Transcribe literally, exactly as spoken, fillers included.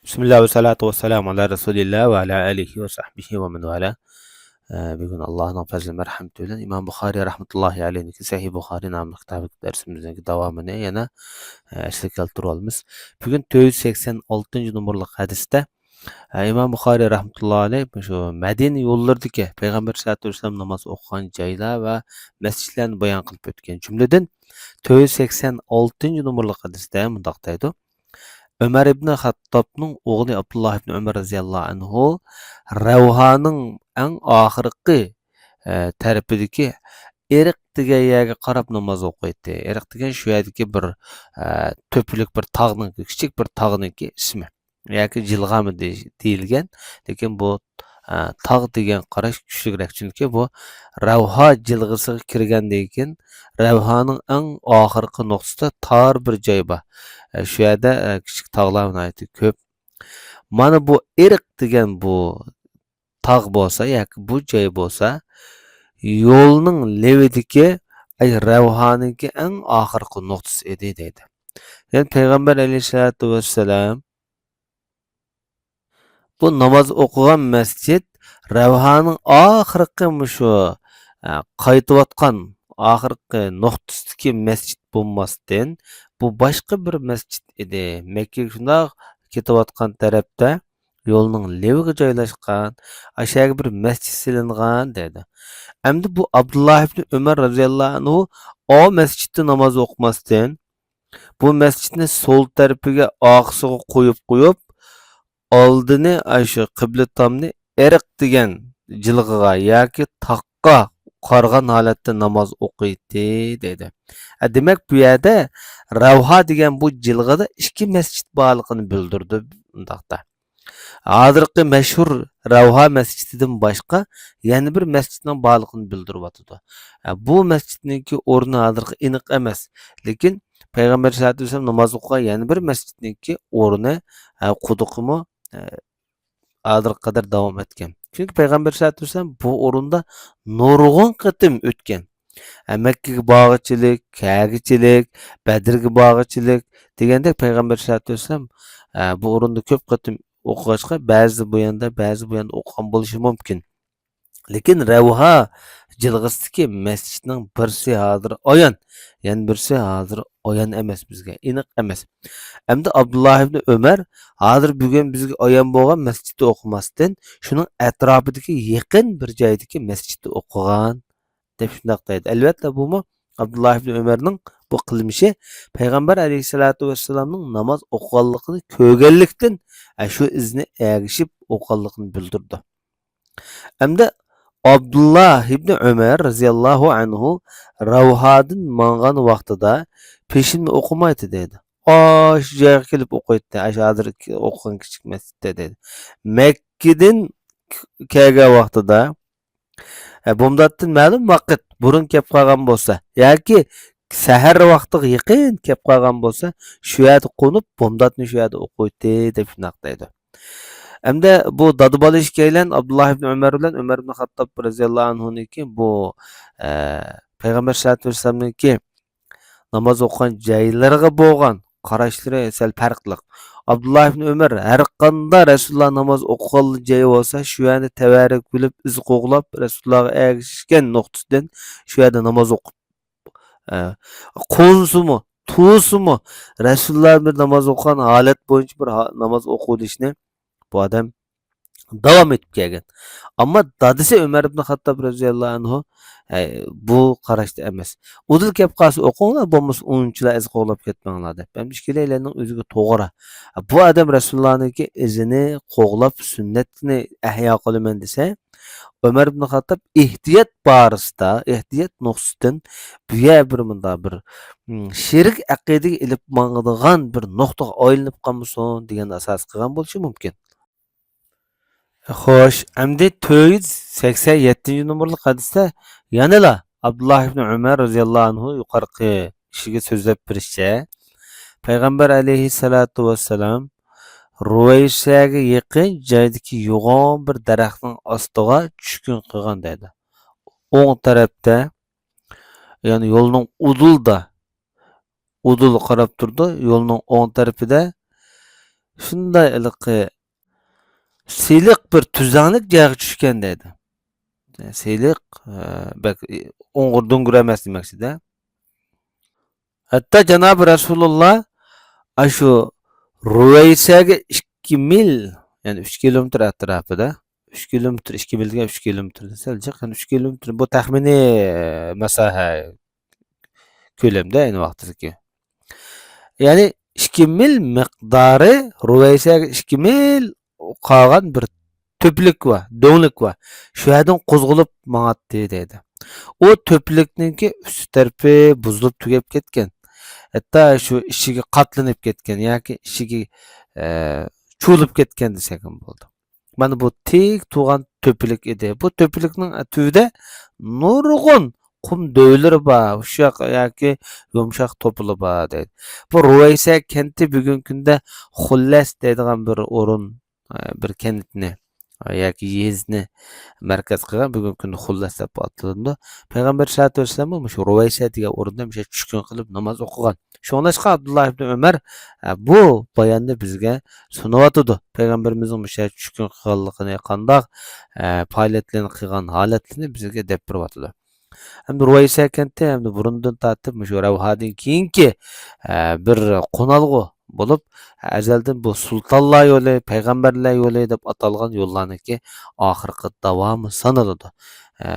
بىسمىللا ۋەسسالاتۇ ۋەسسالامۇ ئالا رەسۇلىللا ۋە ئالا ئالىھى ۋە سەھبىھى ۋە مەن ۋالا. ئە، بۈگۈن ئاللاھنىڭ پەزلى مەرھەمىتى بىلەن ئىمام بۇخارىي رەھمەتۇللاھى ئەلەيھنىڭكى سەھىھ بۇخارىي ناملىق كىتابىدىكى دەرسىمىزنىڭ داۋامىنى يەنە، ئە، ئەسلىگە كەلتۈرۈۋالىمىز. بۈگۈن تۆت يۈز سەكسەن ئالتىنچى نومۇرلۇق ھەدىستە، ئە، ئىمام بۇخارىي رەھمەتۇللاھى ئەلەيھ مۇشۇ مەدىنە يوللىرىدىكى پەيغەمبەر سەللەللاھۇ ئەلەيھى ۋەسەللەم ناماز ئوقۇغان جايلار ۋە مەسچىتلەرنى بايان قىلىپ ئۆتكەن. جۈملىدىن تۆت يۈز سەكسەن ئالتىنچى نومۇرلۇق ھەدىستە مۇنداق دەيدۇ: ئۆمەر ئىبنى خەتتابنىڭ ئوغلى ئابدۇللا ئىبنى ئۆمەر رەزىياللاھۇ ئەنھۇ رەۋھانىڭ ئەڭ ئاخىرقى، ئە، تەرىپىدىكى ئېرىق دېگەن يەرگە قاراپ ناماز ئوقۇيتتى. ئېرىق دېگەن شۇ يەردىكى بىر، ئە، تۆپىلىك بىر تاغنىڭ، كىچىك بىر تاغنىڭكى ئىسمى. ياكى جىلغامۇ دېيىش-، دېيىلگەن. لېكىن بۇ، ئە، تاغ دېگەن قاراش كۈچلۈكرەك. چۈنكى بۇ رەۋھا جىلغىسىغا كىرگەندىن كېيىن، رەۋھانىڭ ئەڭ ئاخىرقى نۇقتىسىدا تار بىر جاي بار. ئە، شۇ يەردە، ئە، كىچىك تاغلار ناھايىتى كۆپ. مانا بۇ ئېرىق دېگەن بۇ تاغ بولسا ياكى بۇ جاي بولسا، يولنىڭ لېۋىدىكى، ئەي، رەۋھانىڭكى ئەڭ ئاخىرقى نۇقتىسى ئىدى، دەيدۇ. يەنى پەيغەمبەر ئەلەيھىسسالاتۇ ۋەسسالام بۇ ناماز ئوقۇغان مەسچىت رەۋھانىڭ ئاخىرقى مۇشۇ، ئە، قايتىۋاتقان ئاخىرقى نۇقتىسىدىكى مەسچىت بولماستىن، بۇ باشقا بىر مەسچىت ئىدى. مەككىگە شۇنداق كېتىۋاتقان تەرەپتە يولنىڭ لېۋىگە جايلاشقان، ئاشۇ يەرگە بىر مەسچىت سېلىنغان دەيدۇ. ئەمدى بۇ ئابدۇللا ئىبنى ئۆمەر رەزىياللاھۇ ئەنھۇ ئۇ مەسچىتتە ناماز ئوقۇماستىن، بۇ مەسچىتنى سول تەرىپىگە ئارقىسىغا قويۇپ قويۇپ، ئالدىنى ئاشۇ قىبلە تامنى ئېرىق دېگەن جىلغىغا ياكى تاغقا قارىغان ھالەتتە ناماز ئوقۇيتتى، دەيدۇ. ئە، دېمەك، بۇ يەردە رەۋھا دېگەن بۇ جىلغىدا ئىككى مەسچىت بارلىقىنى بىلدۈردى، ئۇنداقتا. ھازىرقى مەشھۇر رەۋھا مەسچىتىدىن باشقا يەنە بىر مەسچىتنىڭ بارلىقىنى بىلدۈرۈۋاتىدۇ. ئە، بۇ مەسچىتنىڭكى ئورنى ھازىرقى ئېنىق ئەمەس، لېكىن پەيغەمبەر سەللەللاھۇ ئەلەيھى ۋەسەللەم ناماز ئوقۇغان يەنە بىر مەسچىتنىڭكى ئورنى، ئە، قۇدۇقىمۇ، ئە، ھازىرغا قەدەر داۋام ئەتكەن. چۈنكى پەيغەمبەر سەللەللاھۇ ئەلەيھى ۋەسەللەم بۇ ئورۇندا نۇرغۇن قېتىم ئۆتكەن. ھە، مەككىگە بارغۇچىلىك، كەلگۈچىلىك، بەدرگە بارغۇچىلىك دېگەندەك پەيغەمبەر سەللەللاھۇ ئەلەيھى ۋەسەللەم، ھە، بۇ ئورۇندا كۆپ قېتىم ئوقۇغاچقا، بەزىدە بۇ ياندا، بەزىدە بۇ ياندا ئوقۇغان بولۇشى مۇمكىن. لېكىن رەۋھا جىلغىسىدىكى مەسچىتنىڭ بىرسى ھازىر ئايان، يەنە بىرسى ھازىر ئايان ئەمەس بىزگە، ئېنىق ئەمەس. ئەمدى ئابدۇللا ئىبنى ئۆمەر ھازىر بۈگۈن بىزگە ئايان بولغان مەسچىتتە ئوقۇماستىن، شۇنىڭ ئەتراپىدىكى يېقىن بىر جايدىكى مەسچىتتە ئوقۇغان، دەپ شۇنداق دەيدۇ. ئەلۋەتتە، بۇمۇ ئابدۇللا ئىبنى ئۆمەرنىڭ بۇ قىلمىشى پەيغەمبەر ئەلەيھىسسالاتۇ ۋەسسالامنىڭ ناماز ئوقۇغانلىقىنى كۆرگەنلىكتىن، ئە، شۇ ئىزنى ئەگىشىپ ئوقۇغانلىقىنى بىلدۈرىدۇ. ئەمدى ئابدۇللا ئىبنى ئۆمەر رەزىياللاھۇ ئەنھۇ رەۋھادىن ماڭغان ۋاقتىدا پېشىننى ئوقۇمايتتى دەيدۇ. ئاشۇ جايغا كېلىپ ئوقۇيتتى، ئاشۇ ھازىر ئوقۇغان كىچىك مەسچىتتە دەيدۇ. مەككىدىن كەلگەن ۋاقتىدا، ئە، بومداتتىن مەلۇم ۋاقىت بۇرۇن كەپ قالغان بولسا ياكى سەھەر ۋاقتىغا يېقىن كەپ قالغان بولسا، شۇ يەردە قونۇپ، بومداتنى شۇ يەردە ئوقۇيتتى، دەپ شۇنداق دەيدۇ. ئەمدى بۇ دادا-بالا ئىككىيلەن ئابدۇللا ئىبنى ئۆمەر بىلەن ئۆمەر ئىبنى خاتتاب رەزىياللاھۇ ئەنھۇنىڭكى بۇ، ئە، پەيغەمبەر سەللەللاھۇ ئەلەيھى ۋەسەللەمنىڭكى ناماز ئوقۇغان جايلىرىغا بولغان قاراشلىرى سەل پەرقلىق. ئابدۇللا ئىبنى ئۆمەر ھەر قانداق رەسۇلۇللا ناماز ئوقۇغان جايى بولسا، شۇ يەرنى تەۋەررۈك بىلىپ، ئىز قوغلاپ، رەسۇلۇللاغا ئەگىشكەن نۇقتىسىدىن شۇ يەردە ناماز ئوقۇپ، ئە، قونسىمۇ، تۇرسىمۇ، رەسۇلۇللا بىر ناماز ئوقۇغان ھالەت بويىچە بىر ھا-، ناماز ئوقۇۋېلىشنى بۇ ئادەم داۋام ئېتىپ كەلگەن. ئەمما دادىسى ئۆمەر ئىبنى خاتتاب رەزىياللاھۇ ئەنھۇ، ئەي، بۇ قاراشتا ئەمەس. ئۇدۇل كەپ قالسا ئوقۇڭلار، بولمىسا ئۇنچىلا ئىز قوغلاپ كەتمەڭلار دەپ. ھەم ئىككىيلەننىڭ ئۆزىگە توغرا. بۇ ئادەم رەسۇلۇللانىڭكى ئىزىنى قوغلاپ سۈننەتنى ئەھيا قىلىمەن دېسە، ئۆمەر ئىبنى خاتتاب ئېھتىيات بارىسىدا، ئېھتىيات نۇقتىسىدىن بۇ يەر بىر مۇنداق بىر، م، شېرىك ئەقىدىگە ئېلىپ ماڭىدىغان بىر نۇقتىغا ئايلىنىپ قالمىسۇن دېگەن ئاساس قىلغان بولۇشى مۇمكىن. خوش، ئەمدى تۆت يۈز سەكسەن يەتتىنچى نومۇرلۇق ھەدىستە يەنىلا ئابدۇللا ئىبنى ئۆمەر رەزىياللاھۇ ئەنھۇ يۇقىرىقى كىشىگە سۆزلەپ بېرىشىچە، پەيغەمبەر ئەلەيھىسسالاتۇ ۋەسسالام رۇۋەيسەگە يېقىن جايدىكى يوغان بىر دەرەخنىڭ ئاستىغا چۈشكۈن قىلغان دەيدۇ. ئوڭ تەرەپتە، يەنى يولنىڭ ئۇدۇلدا، ئۇدۇل قاراپ تۇرىدۇ، يولنىڭ ئوڭ تەرىپىدە شۇنداق ھېلىقى سىلىق بىر تۈزلەڭلىك جايغا چۈشكەن دەيدۇ. سىلىق، ئە، بەك ئوڭغۇر دۇڭغۇر ئەمەس دېمەكچىدە. ھەتتا جانابى رەسۇلۇللا ئاشۇ رۇۋەيسەگە ئىككى مىل، يەنى ئۈچ كىلومېتىر ئەتراپىدا، ئۈچ كىلومېتىر، ئىككى مىل دېگەن ئۈچ كىلومېتىر دېسە جىق، يەنى ئۈچ كىلومېتىر، بۇ تەخمىنىي مەساھە كۆلەمدە ئەينى ۋاقىتتىكى. يەنى ئىككى مىل مىقدارى، رۇۋەيسەگە ئىككى مىل قالغان بىر تۆپىلىك بار، دۆڭلۈك بار. شۇ يەردىن قوزغىلىپ ماڭاتتى دەيدۇ. ئۇ تۆپىلىكنىڭكى ئۈستى تەرىپى بۇزۇلۇپ تۈگەپ كەتكەن. ھەتتا شۇ ئىچىگە قاتلىنىپ كەتكەن ياكى ئىچىگە، ئە، چۇۋۇلۇپ كەتكەن دېسەك ھەم بولىدۇ. مانا بۇ تىك تۇرغان تۆپىلىك ئىدى. بۇ تۆپىلىكنىڭ تۈۋىدە نۇرغۇن قۇم دۆۋىلىرى بار، ئۇششاق ياكى يۇمشاق توپىلار بار دەيدۇ. بۇ رۇۋەيسە كەنتى بۈگۈنكى كۈندە خۇللەس دەيدىغان بىر ئورۇن، بىر كەنتنى ياكى يېزىنى مەركەز قىلغان، بۈگۈنكى كۈندە خۇللەس دەپ ئاتىلىدۇ. پەيغەمبەر سەللەللاھۇ ئەلەيھى ۋەسەللەم مۇشۇ رۇۋەيسە دېگەن ئورۇندا مۇشۇ چۈشكۈن قىلىپ ناماز ئوقۇغان. شۇڭلاشقا ئابدۇللا ئىبنى ئۆمەر، ئە، بۇ باياننى بىزگە سۇنۇۋاتىدۇ. پەيغەمبىرىمىزنىڭ مۇشۇ چۈشكۈن قىلغانلىقىنى، قانداق، ئە، پائالىيەتلەرنى قىلغان ھالەتلىرىنى بىزگە دەپ بېرىۋاتىدۇ. ھەمدە رۇۋەيسە كەنتى ھەمدە بۇرۇندىن تارتىپ مۇشۇ رەۋھادىن كېيىنكى، ئە، بىر قونالغۇ بولۇپ، ئەزەلدىن بۇ سۇلتانلار يولى، پەيغەمبەرلەر يولى دەپ ئاتالغان يوللارنىڭكى ئاخىرقى داۋامى سانىلىدۇ. ئە،